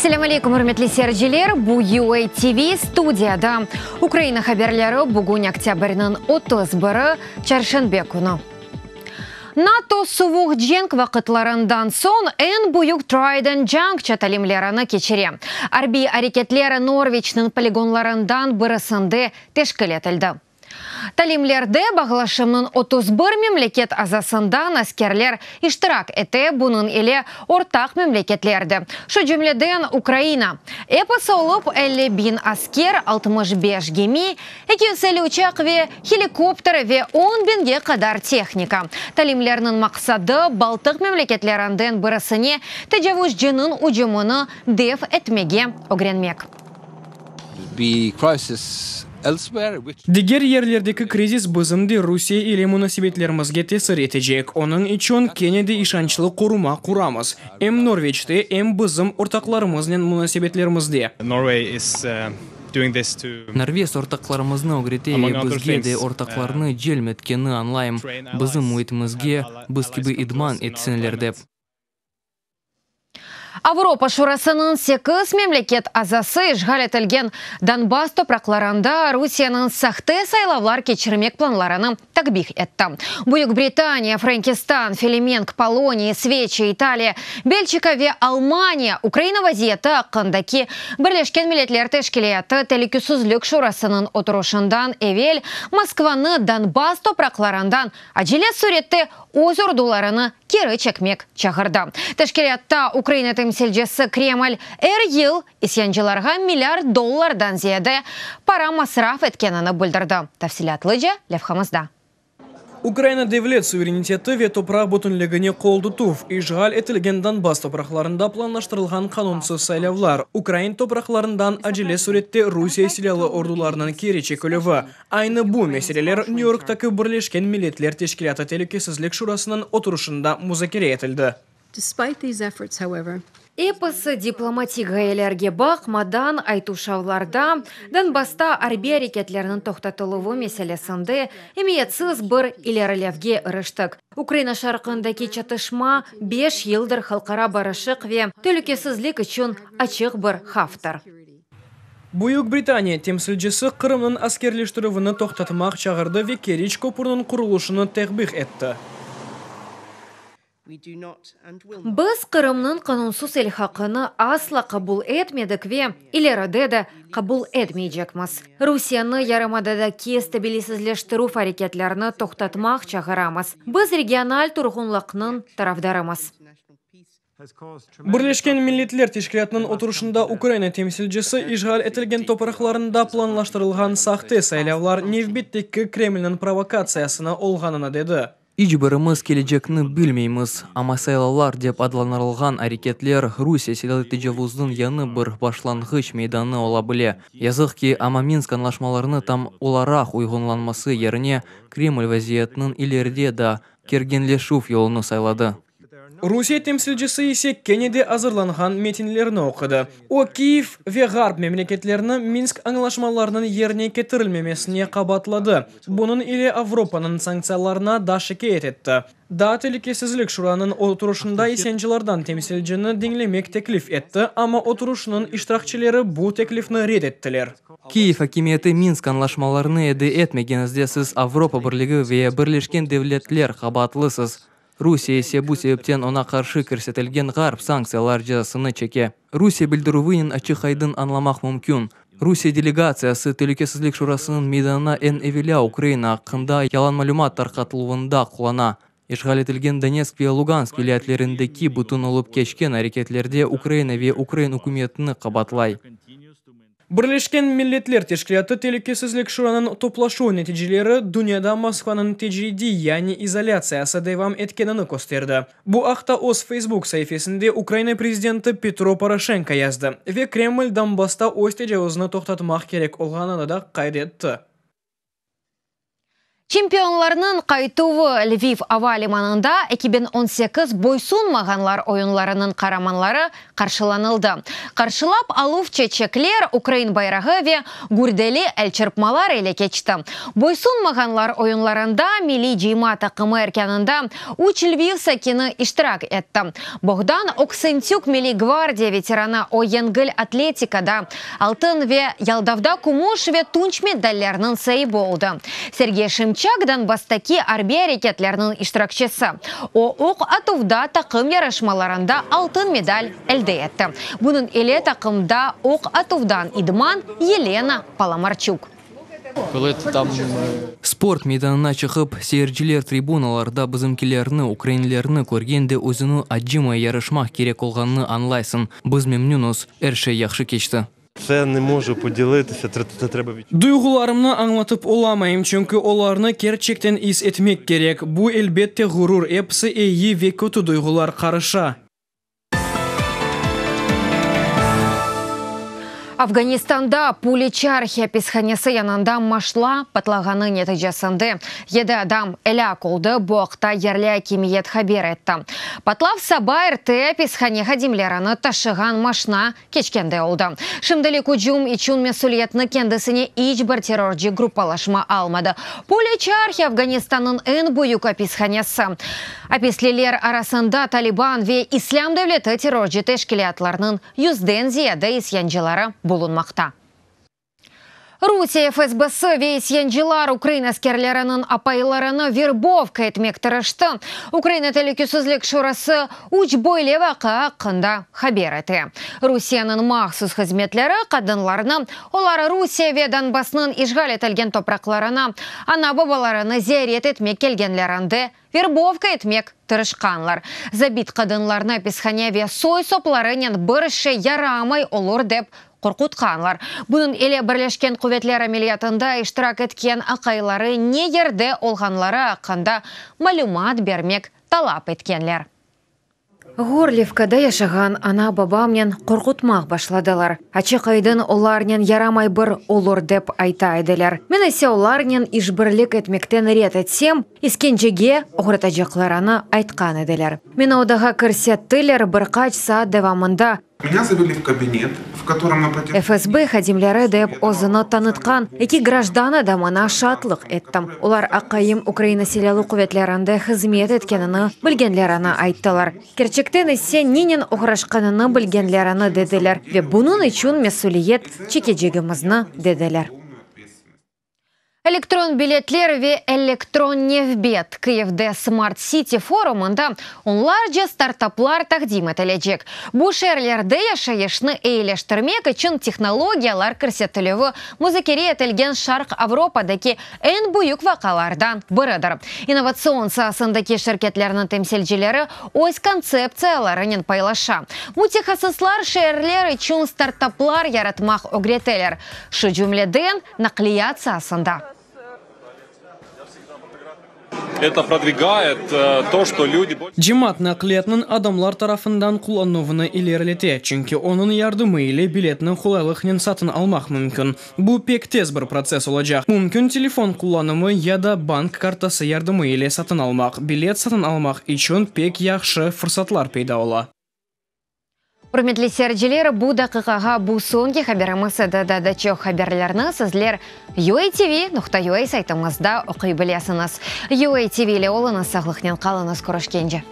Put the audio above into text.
Selâm aleyküm, ürmetli seyirciler! Bu UA TV studiyada Ukraina haberleri, bugün oktâbrniñ 31-i, çarşenbe künü. NATO suvuq cenk vaqıtlarından soñ eñ büyük Trident Juncture talimlerini keçire. Arbiy areketler Norveçniñ poligonlarından birisinde teşkil etildi. Talimlerde bağlaşımnıñ 31 memleket azasından askerler iştirak ete, bunıñ ile ortaq memleketler de, şu cümleden Ukraina. Episi olıp 50 biñ asker, 65 gemi, 250 uçaq ve helikopter ve 10 biñge qadar tehnika. Talimlerniñ maqsadı, Baltıq memleketlerinden birisine tecavuzcınıñ ücümini def etmege ögrenmek. The crisis elsewhere, which Diger yerlerdeki krizis bizim de Rusiye ile munasebetlerimizge tesir etecek. Onıñ içün kene de işançlı qoruma quramız. Em Norveçte, em bizim ortaqlarımıznen munasebetlerimizde. Norway is doing this to Norveç ortaqlarımıznı ögrete ve bizge de ortaqlarnı celp etkenini añlayım. Bizim müitimizge biz kibi idman etsinler dep. Avropa Şurasınıñ sekiz memleket azası işğal etilgen Donbass topraqlarında Rusiyeniñ sahte saylavlar keçirmek planlarını takbih etti. Büyük Britaniya, Frenkistan, Felemenk, Poloniya, İsveçiya, İtaliya, Belçika ve Almaniya Ukraina vaziyeti aqqındaki Birleşken Milletler Teşkilâtı Telükesizlik Şurasınıñ oturışından evel Moskvanı Donbass topraqlarından acele sürette öz ordularını keri çekmek çağırdı. Teşkilâtta Ukraina temsilcisi Kreml er yıl isyancılarğa milliard dollardan ziyade para masraf etkenini bildirdi. Tafsilâtlıca levhamızda. Ukraina devlet suvereniteti ve topraq bütünligine qol tutuv, işğal etilgen Donbass topraqlarında planlaştırılğan qanunsız saylavlar, ukrain topraqlarından acele sürette Rusiye silâlı ordularınıñ keri çekilüvi. Aynı bu meseleler Nyu-Yorktaki Birleşken Milletler Teşkilâtı Telükesizlik Şurasınıñ oturışında muzakere etildi. Despite these efforts, however, Episi diplomatik ğayelerge baqmadan, aytışuvlarda Donbassta arbiy areketlerniñ toqtatıluvı meselesinde emiyetsiz bir ilerilevge iriştik. Ukraina şarqındaki çatışma 5 yıldır halqara barışıq ve telükesizlik içün açıq bir havftır. Büyük Britaniya temsilcisi Qırımnıñ askerleştirüvini toqtatmaq çağırdı ve Keriç köprüniñ qurulışını takbih etti. We do not and will not Biz Qırımnıñ qanunsız ilhaqını asla qabul etmedik ve ileride de qabul etmeycekmiz. Rusiyeni yarımadadaki stabilizleştirüv areketlerini toqtatmaq çağıramız. Biz regional turğunlıqnıñ tarafdarımız. International peace Birleşken Milletler Teşkilâtınıñ oturışında Ukraina temsilcisi işğal etilgen topraqlarında planlaştırılğan sahte saylavlar nevbetteki Kremlniñ provokatsiyası olğanını dedi. İç birimiz kelecekni bilmeymiz, amma saylavlar dep adlandırılğan areketler Rusiye silâlı tecavuzınıñ yañı bir başlanğıç meydanı ola bile. Yazıq ki, amma Minsk añlaşmalarını tam olaraq uyğunlanması yerine Kreml vaziyetniñ ileride daa kerginleşüv yolunı sayladı. Rusiye temsilcisi ise kene de azırlanğan metinlerni oqudı. O, Kiyev ve Ğarp memleketlerini Minsk añlaşmalarınıñ yerine ketirilmemesine qabaatladı. Bunıñ ile Avropanıñ sanktsiyalarına da şikâyet etti. Daa Telükesizlik Şuranıñ oturışında isyancılardan temsilcini diñlemek teklif etti, amma oturışnıñ iştirakçileri bu teklifni red ettiler. Kiyev akimiyeti Minsk añlaşmalarını eda etmegenizde siz Avropa Birligi ve Birleşken Devletler qabaatlısız. Rusiye ise bu sebepten oña qarşı kirsetilgen Ğarp sanktsiyalar cezasını çeke. Rusiye bildirüvinen açıq-aydın añlamaq mümkün. Rusiye delegatsiyası Telükesizlik Şurasınıñ meydanına eñ evelâ Ukraina aqqında yalan malümat tarqatıluvında qullana. İşğal etilgen Donetsk ve Lugansk vilâyetlerindeki bütün olıp keçken areketlerde Ukraina ve ukrain ükümetini qabaatlay. Birleşken Milletler Teşkilâtı Telükesizlik Şuranıñ toplaşuv neticeleri dünyada Moskvanıñ tecridi, yani izolâtsiyası devam etkenini kösterdi. Bu aqta öz Facebook saifesinde Ukraina prezidenti Petro Poroşenko yazdı ve Kreml Donbassta öz tecavuzını toqtatmaq kerek olğanını da qayd etti. Çempionlarnıñ qaytuvı Lviv ava limanında 2018 Boysunmağanlar oyunlarınıñ qaramanları qarşılanıldı. Qarşılap aluv çeçekler, ukrain bayrağı ve gürdeli elçırpmalar ile keçti. Boysunmağanlar oyunlarında milliy cıyma taqımı erkânında üç Lviv sakini iştirak etti. Boğdan Oksentük Milliy gvardiya veteranı, o yengil atletikada altın ve yaldavda kümüş ve tunç medallerniñ saibi oldı. Sergey Şimçak Donbasstaki arbiy areketlerniñ iştirakçisi. O, oq atuvda taqım yarışmalarında altın medal elde etti. Bunıñ ile taqımda oq atuvdan idman Yelena Palamarçuk. Sport meydanına çıqıp, seyirciler tribunalarda bizimkilerni, ukrainlerni körgende özüni acımay yarışmaq kerek olğanını añlaysıñ. Biz memnünüz, er şey yahşı keçti. Duyğularımnı añlatıp olamayım, çünki olarnı kerçekten is etmek kerek. Bu, elbette, ğurur, episi eyi ve kötü duyğular qarışa. Afganistanda Puli Çarhi apishanesi yanında maşla patlağanı neticesinde yedi adam elâk oldı, bu aqta yerli akimiyet haber etti. Patlav saba erte apishane hadimlerini taşığan maşna keçkende oldı. Şimdilik ücüm içün mesüliyetni kendisine iç bir terrorcı gruppalaşma almadı. Puli Çarhi Afganistannıñ eñ büyük apishanesi. Apisliler arasında Taliban ve İslâm devleti terrorcı teşkilâtlarınıñ yüzden ziyade isyancıları bulunmaqta. Rusiye FSBsi ve isyancılar ukrain askerleriniñ apaylarını verbovka etmek tırıştı. Ukraina Telükesizlik Şurası üç böyle vaqia aqqında haber ete. Rusiyeniñ mahsus hızmetleri qadınlarnı, olar Rusiye ve Donbassnıñ işğal etilgen topraqlarına ana-babalarını ziyaret etmek kelgenlerinde verbovka etmek tırışqanlar. Zabit qadınlarnı apishane ve soy-soplarınen bir şey yaramay olur dep qorqutqanlar. Bunıñ ile Birleşken Quvetler ameliyatında iştirak etken aqayları ne yerde olğanları aqqında malümat bermek talap etkenler. Ğorlivkada yaşağan ana-babamnen qorqutmaq başladılar. Açıq-aydın olarnen yaramay bir olur dep ayta ediler. Men ise olarnen işbirlik etmekten red etsem, iskencege oğratacaqlarını aytqan ediler. Meni odağa kirsettiler, bir qaç saat devamında FSB hadimleri dep özüni tanıtqan eki grajdan adamına şaatlıq ettim. Olar aqayım Ukraina Silâlı quvetlerinde hızmet etkenini bilgenlerini ayttılar. Kerçekten ise nenen oğraşqanını bilgenlerini dediler ve bunıñ içün mesüliyet çekecegimizni dediler. Elektron biletler ve elektron nevbet, Kıyivde Smart City forumında onlarca startaplar taqdim etilecek. Bu şeerlerde yaşayışnı eyileştirmek içün tehnologiyalar kirsetilüvi muzakere etilgen Şarq Avropadaki eñ büyük vaqalardan biridir. İnnovatsion saasındaki şirketlerniñ temsilcileri öz kontseptsiyalarınen paylaşa. Mütehassıslar şeerler içün startaplar yaratmaq ögreteler, şu cümleden, naqliyat saasında. Cemaat naqliyatınıñ adamlar tarafından qullanuvını ilerilete, çünki onıñ yardımı ile biletni qolaylıqnen satın almaq mümkün. Bu pek tez bir protsess olacaq. Mümkün telefon qullanımı ya da bank kartası yardımı ile satın almaq. Bilet satın almaq içün pek yahşı fırsatlar peyda ola. Ürmetli seyirciler, bu daqiqağa bu soñki haberimiz edi. Daa da çoq haberlerni sizler UATV noqta UA saytımızda oquy bilesiñiz. UATV ile oluñız, sağlıqnen qalıñız, körüşkence.